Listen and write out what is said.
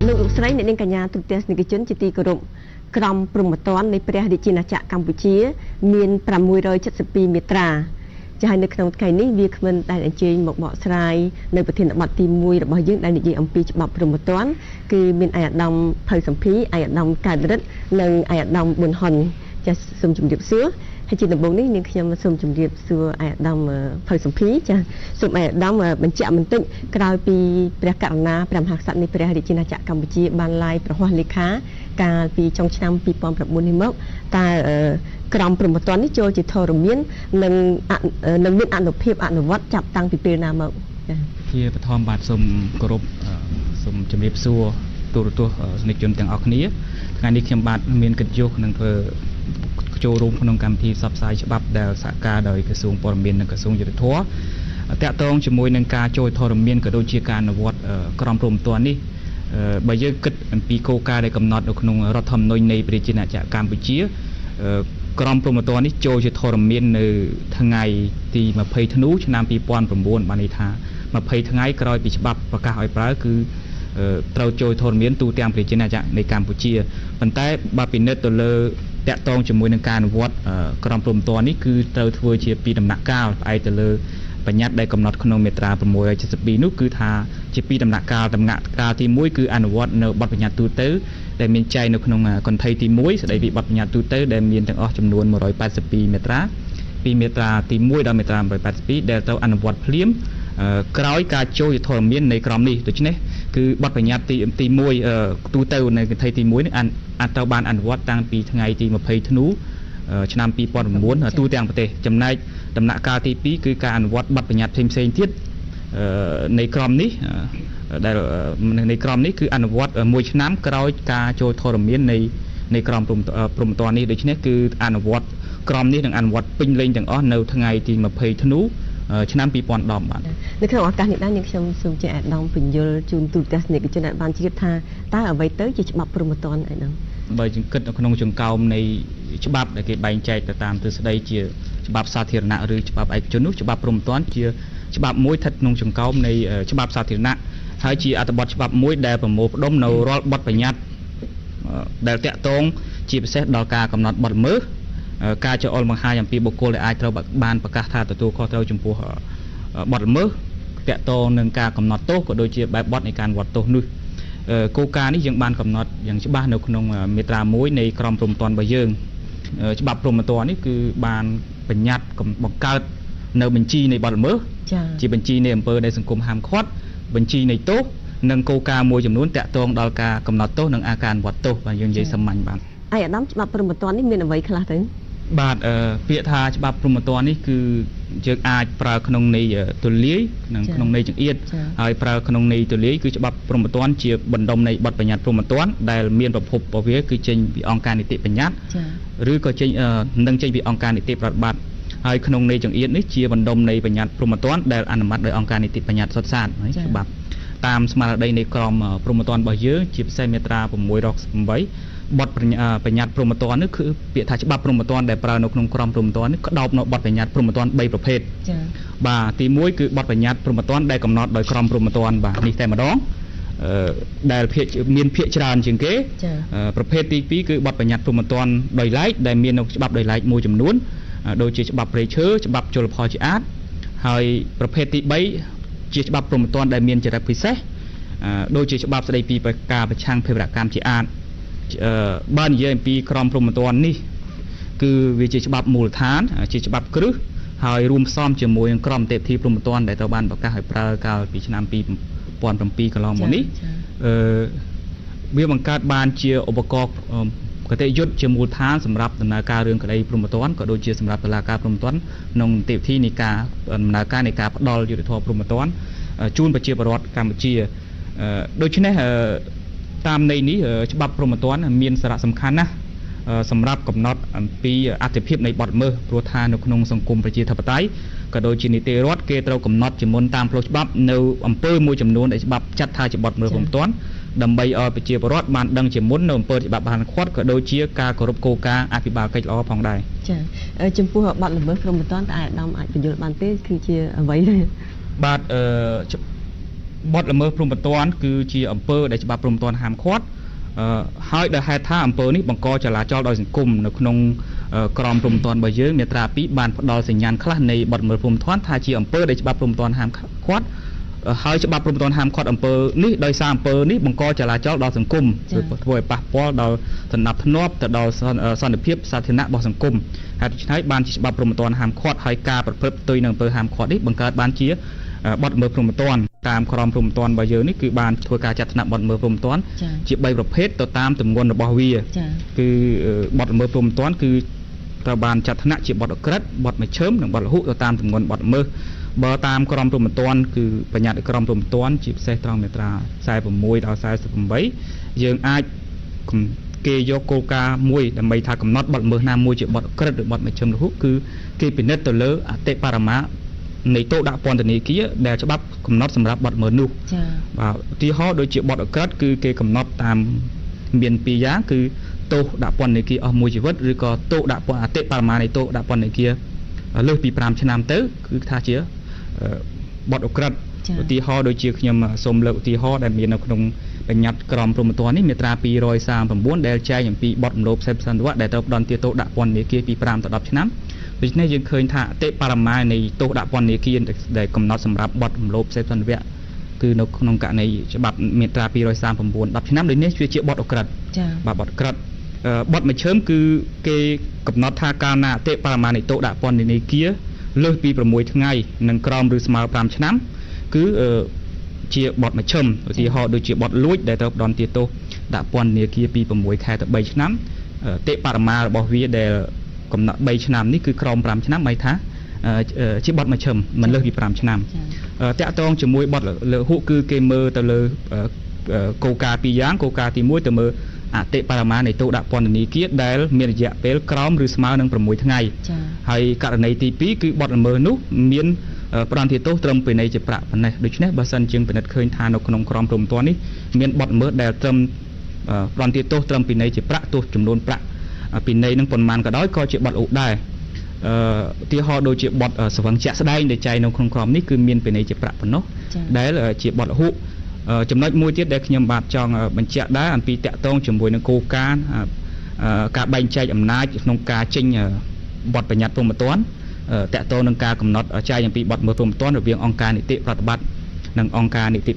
លោកលោកស្រីអ្នកនាងកញ្ញាទូទាំងនិកជនជាទីគោរពក្រមព្រហ្មទណ្ឌនៃព្រះរាជាណាចក្រកម្ពុជា មាន672មាត្រាចាស់នៅក្នុងថ្ងៃនេះវាគ្មិនដែលអញ្ជើញមកបកស្រាយនៅប្រធានបទទី1របស់យើងដែលនិយាយអំពីច្បាប់ព្រហ្មទណ្ឌគឺមានឯកឧត្តមភៅសំភីឯកឧត្តមកើតរិទ្ធនិងឯកឧត្តមប៊ុនហុនចាសសូមជម្រាបសួរហើយជាដំបូងនេះនាងខ្ញុំសូមជម្រាបសួរឯកឧត្តមភៅសំភីចាសសូមឯកឧត្តមបញ្ជាក់បន្តិចក្រោយពីព្រះករុណាព្រះមហាក្សត្រនៃព្រះរាជាណាចក្រកម្ពុជាបានឡាយប្រហោះលេខាកាលពីចុងឆ្នាំ2009នេះមកតើក្រមព្រហ្មទណ្ឌនេះចូលជាធរមាននិងនឹងមានអនុភាពអនុវត្តចាប់តាំងពីពេលណាមកចាជាបឋមបាទសូមគោរពសូមជម្រាបសួរទូរទស្សនិកជនទាំងអស់គ្នាថ្ងៃនេះខ្ញុំបាទមានកិត្តិយសនឹងធ្វើចូលរួមក្នុងកម្មវិធីផ្សព្វផ្សាយច្បាប់ដែលសហការដោយក្រសួងព័ត៌មាននិងក្រសួងយុត្តិធម៌តាក់ទងជាមួយនឹងការចូលធរមានក៏ដូចជាការអនុវត្តក្រមព្រហ្មទណ្ឌនេះបើយើងគិតអំពីគោលការណ៍ដែលកំណត់នៅក្នុងរដ្ឋធម្មនុញ្ញនៃប្រជាណាចក្រកម្ពុជាក្រមព្រហ្មទណ្ឌនេះចូលជាធរមាននៅថ្ងៃទី20ធ្នូឆ្នាំ2009បានន័យថា20ថ្ងៃក្រោយពីច្បាប់ប្រកាសឲ្យប្រើគឺត្រូវចូលធរមានទូទាំងប្រជាណាចក្រនៃកម្ពុជាប៉ុន្តែបើពិនិត្យទៅលើតាក់ទងជាមួយនឹងការអនុវត្តក្រមព្រហ្មទណ្ឌនេះគឺត្រូវធ្វើជាពីរដំណាក់កាលផ្អែកទៅលើបញ្ញត្តិដែលកំណត់ក្នុងមាត្រា672នោះគឺថាជាពីរដំណាក់កាលដំណាក់កាលទី1គឺអនុវត្តនៅបទបញ្ញត្តិទូទៅដែលមានចែងនៅក្នុងកន្ធ័យទី1ស្ដីពីបទបញ្ញត្តិទូទៅដែលមានទាំងអស់ចំនួន182មាត្រាពីមាត្រាទី1ដល់មាត្រា182ដែលត្រូវអនុវត្តភ្លាមក្រោយការចូលជាធរមាននៃក្រមនេះដូច្នេះគឺបទបញ្ញត្តិទី1ទូទៅនៅកន្ធ័យទី1នេះអាចត្រូវបានអនុវត្តតាំងពីថ្ងៃទី20ធ្នូឆ្នាំ2009ទូទាំងប្រទេសចំណែកដំណាក់កាលទី2គឺការអនុវត្តបទបញ្ញត្តិផ្សេងៗទៀតនៃក្រមនេះដែលនៃក្រមនេះគឺអនុវត្ត1ឆ្នាំក្រោយការចូលធរមាននៃក្រមព្រហ្មទណ្ឌនេះដូច្នេះគឺអនុវត្តក្រមនេះនឹងអនុវត្តពេញលេញទាំងអស់នៅថ្ងៃទី20ធ្នូឆ្នាំ2010បាទនៅក្នុងឱកាសនេះដែរនាងខ្ញុំសូមជាអាដាមពន្យល់ជូនទូរទស្សនិកជនឲ្យបានជ្រាបថាតើអ្វីទៅជាច្បាប់ព្រហ្មទណ្ឌអីហ្នឹងបើយើងគិតនៅក្នុងចង្កោមនៃច្បាប់ដែលគេបែងចែកទៅតាមទ្រឹស្ដីជាច្បាប់សាធារណៈឬច្បាប់ឯកជននោះច្បាប់ព្រហ្មទណ្ឌជាច្បាប់មួយស្ថិតក្នុងចង្កោមនៃច្បាប់សាធារណៈហើយជាអត្ថបទច្បាប់មួយដែលប្រមូលផ្ដុំនៅរាល់បទបញ្ញត្តិដែលតាក់ទងជាពិសេសដល់ការកំណត់បទល្មើសការចោលបង្ហាញអំពីបុគ្គលដែលអាចត្រូវបានប្រកាសថាទទួលខុសត្រូវចំពោះបទល្មើសតាក់ទងនឹងការកំណត់ទោសក៏ដូចជាបែបបទនៃការអនុវត្តទោសនោះគោលការណ៍នេះយើងបានកំណត់យ៉ាងច្បាស់នៅក្នុងមាត្រា1នៃក្រមព្រហ្មទណ្ឌរបស់យើងច្បាប់ព្រហ្មទណ្ឌនេះគឺបានបញ្ញត្តិបង្កើតនៅបញ្ជីនៃបទល្មើសជាបញ្ជីនៃអំពើដែលសង្គមហាមឃាត់បញ្ជីនៃទោសនិងគោលការណ៍មួយចំនួនតាក់ទងដល់ការកំណត់ទោសនិងអាការអនុវត្តទោសបាទយើងនិយាយសាមញ្ញបាទឯកឧត្តមច្បាប់ព្រហ្មទណ្ឌនេះមានអ្វីខ្លះទៅបាទពាក្យថាច្បាប់ព្រហ្មទណ្ឌនេះគឺយើងអាចប្រើក្នុងន័យទូលាយនិងក្នុងន័យចង្អៀតហើយប្រើក្នុងន័យទូលាយគឺច្បាប់ព្រហ្មទណ្ឌជាបណ្ដុំនៃបទបញ្ញត្តិព្រហ្មទណ្ឌដែលមានប្រភពរបស់វាគឺចេញពីអង្គការនីតិបញ្ញត្តិឬក៏ចេញនឹងចេញពីអង្គការនីតិប្រតិបត្តិហើយក្នុងន័យចង្អៀតនេះជាបណ្ដុំនៃបញ្ញត្តិព្រហ្មទណ្ឌដែលអនុម័តដោយអង្គការនីតិបញ្ញត្តិសុទ្ធសាធច្បាប់តាមស្មារតីនៃក្រមព្រហ្មទណ្ឌរបស់យើងជាពិសេសមាត្រា668បទបញ្ញត្តិព្រហ្មទណ្ឌនេះគឺពាក្យថាច្បាប់ព្រហ្មទណ្ឌដែលប្រើនៅក្នុងក្រមព្រហ្មទណ្ឌនេះក្តោបនៅបទបញ្ញត្តិព្រហ្មទណ្ឌ3ប្រភេទចា៎បាទទី1គឺបទបញ្ញត្តិព្រហ្មទណ្ឌដែលកំណត់ដោយក្រមព្រហ្មទណ្ឌបាទនេះតែម្ដងដែលមានភាគច្រើនជាងគេប្រភេទទី2គឺបទបញ្ញត្តិព្រហ្មទណ្ឌដោយឡែកដែលមាននៅច្បាប់ដោយឡែកមួយចំនួនដូចជាច្បាប់ព្រៃឈើច្បាប់ជលផលជាអាតហើយប្រភេទទី3ជាច្បាប់ព្រហ្មទណ្ឌដែលមានចរិតពិសេសដូចជាច្បាប់ស្តីពីការប្រឆាំងភេរវកម្មជាអាតបើនិយាយអំពីក្រមព្រហ្មទណ្ឌនេះគឺវាជាច្បាប់មូលដ្ឋានជាច្បាប់គ្រឹះហើយរួមផ្សំជាមួយនឹងក្រមនីតិវិធីព្រហ្មទណ្ឌដែលត្រូវបានប្រកាសឲ្យប្រើកាលពីឆ្នាំ2007កន្លងមកនេះវាបង្កើតបានជាឧបករណ៍គតិយុត្តជាមូលដ្ឋានសម្រាប់ដំណើរការរឿងក្តីព្រហ្មទណ្ឌក៏ដូចជាសម្រាប់តុលាការព្រហ្មទណ្ឌក្នុងនីតិវិធីនៃការដំណើរការនៃការផ្ដល់យុត្តិធម៌ព្រហ្មទណ្ឌជូនប្រជាពលរដ្ឋកម្ពុជាដូច្នេះតាមន័យនេះច្បាប់ព្រហ្មទណ្ឌមានសារៈសំខាន់ណាស់សម្រាប់កំណត់អំពីអត្ថិភាពនៃបទល្មើសព្រោះថានៅក្នុងសង្គមប្រជាធិបតេយ្យក៏ដូចជានីតិរដ្ឋគេត្រូវកំណត់ជាមុនតាមផ្លូវច្បាប់នៅអំពើមួយចំនួនដែលច្បាប់ចាត់ថាជាបទល្មើសព្រហ្មទណ្ឌដើម្បីឲ្យប្រជាពលរដ្ឋបានដឹងជាមុននៅអំពើច្បាប់បានខាត់ក៏ដូចជាការគោរពគោលការណ៍អភិបាលកិច្ចល្អផងដែរចា៎ចំពោះបទល្មើសព្រហ្មទណ្ឌតើអាដាមអាចពន្យល់បានទេគឺជាអ្វីដែរបាទ បទល្មើសព្រហ្មទណ្ឌគឺជាអំពើដែលច្បាប់ព្រហ្មទណ្ឌហាមឃាត់ហើយដោយហេតុថាអំពើនេះបង្កចលាចលដល់សង្គមនៅក្នុងក្រមព្រហ្មទណ្ឌរបស់យើងមាត្រា2បានផ្ដល់សញ្ញាណខ្លះនៃបទល្មើសព្រហ្មទណ្ឌថាជាអំពើដែលច្បាប់ព្រហ្មទណ្ឌហាមឃាត់ហើយច្បាប់ព្រហ្មទណ្ឌហាមឃាត់អំពើនេះដោយសារអំពើនេះបង្កចលាចលដល់សង្គមធ្វើឲ្យប៉ះពាល់ដល់សណ្ដាប់ធ្នាប់ទៅដល់សន្តិភាពសាធារណៈរបស់សង្គមហេតុដូច្នេះបានជាច្បាប់ព្រហ្មទណ្ឌហាមឃាត់ហើយការប្រព្រឹត្តផ្ទុយនឹងអំពើហាមឃាត់នេះបង្កើតបានជាបទល្មើសព្រហ្មទណ្ឌតាមក្រមព្រហ្មទណ្ឌរបស់យើងនេះគឺបានធ្វើការចាត់ថ្នាក់បទល្មើសព្រហ្មទណ្ឌជា3ប្រភេទទៅតាមទម្ងន់របស់វាគឺបទល្មើសព្រហ្មទណ្ឌគឺត្រូវបានចាត់ថ្នាក់ជាបទឧក្រិដ្ឋបទមជ្ឈិមនិងបទលហុទៅតាមទម្ងន់បទល្មើសបើតាមក្រមព្រហ្មទណ្ឌគឺបញ្ញត្តិក្រមព្រហ្មទណ្ឌជាពិសេសត្រង់មាត្រា46ដល់48យើងអាចគេយកគោលការណ៍មួយដើម្បីថាកំណត់បទល្មើសណាមួយជាបទឧក្រិដ្ឋឬបទមជ្ឈិមលហុគឺគេពិនិត្យទៅលើអតិបរមានៃទោសដាក់ពន្ធនាគារដែលច្បាប់កំណត់សម្រាប់បទល្មើសនោះបាទឧទាហរណ៍ដូចជាបទឧក្រិដ្ឋគឺគេកំណត់តាមមានពីរយ៉ាងគឺទោសដាក់ពន្ធនាគារអស់មួយជីវិតឬក៏ទោសដាក់ពន្ធអតិបរមានៃទោសដាក់ពន្ធនាគារលើសពី5ឆ្នាំទៅគឺថាជាបទឧក្រិដ្ឋឧទាហរណ៍ដូចជាខ្ញុំសូមលើកឧទាហរណ៍ដែលមាននៅក្នុងបញ្ញត្តិក្រមព្រហ្មទណ្ឌនេះមាត្រា239ដែលចែងអំពីបទរំលោភសេពសន្តិវៈដែលត្រូវផ្ដន្ទាទោសដាក់ពន្ធនាគារពី5ទៅ10ឆ្នាំដូច្នេះយើងឃើញថាអតិបរមានៃទោសដាក់ពន្ធនាគារដែលកំណត់សម្រាប់បទរំលោភសេពសន្តិវៈគឺនៅក្នុងករណីច្បាប់មាត្រា239 10ឆ្នាំដូចនេះវាជាបទឧក្រិដ្ឋបាទបទឧក្រិដ្ឋបទមជ្ឈិមគឺគេកំណត់ថាកាលណាអតិបរមានៃទោសដាក់ពន្ធនាគារលើសពី6ថ្ងៃនិងក្រោមឬស្មើ5ឆ្នាំគឺជាបទមជ្ឈិមឧទាហរណ៍ដូចជាបទលួចដែលត្រូវផ្ដន្ទាទោសដាក់ពន្ធនាគារពី6ខែទៅ3ឆ្នាំអតិបរមារបស់វាដែលកំណត់3ឆ្នាំនេះគឺក្រោម5ឆ្នាំមានថាជាបទមជ្ឈិមមិនលើសពី5ឆ្នាំតាក់ទងជាមួយបទលហុគឺគេមើលទៅលើគោលការណ៍ពីរយ៉ាងគោលការណ៍ទី1ទៅមើលអតិបរមានៃទោសដាក់ពន្ធនាគារដែលមានរយៈពេលក្រោមឬស្មើនឹង6ថ្ងៃហើយករណីទី2គឺបទល្មើសនោះមានផ្ដន្ទាទោសត្រឹមពិន័យជាប្រាក់ប៉ុណ្ណេះដូច្នេះបើសិនជាពិនិត្យឃើញថានៅក្នុងក្រមព្រហ្មទណ្ឌនេះមានបទល្មើសដែលត្រឹមផ្ដន្ទាទោសត្រឹមពិន័យជាប្រាក់ទោសចំនួនប្រាក់ពិន័យនឹងប៉ុន្មានក៏ដោយក៏ជាបទឧដែរឧទាហរណ៍ដូចជាបទស្វឹងជាក់ស្ដែងដែលចែងនៅក្នុងក្រមនេះគឺមានពិន័យជាប្រាក់ប៉ុណ្ណោះដែលជាបទលហុចំណុចមួយទៀតដែលខ្ញុំបាទចង់បញ្ជាក់ដែរអំពីតាក់ទងជាមួយនឹងគោលការណ៍ការបែងចែកអំណាចក្នុងការចេញបទបញ្ញត្តិព្រហ្មទណ្ឌតាក់ទងនឹងការកំណត់ចែងអំពីបទល្មើសព្រហ្មទណ្ឌរវាងអង្គការនីតិប្រតិបត្តិនិងអង្គការនីតិ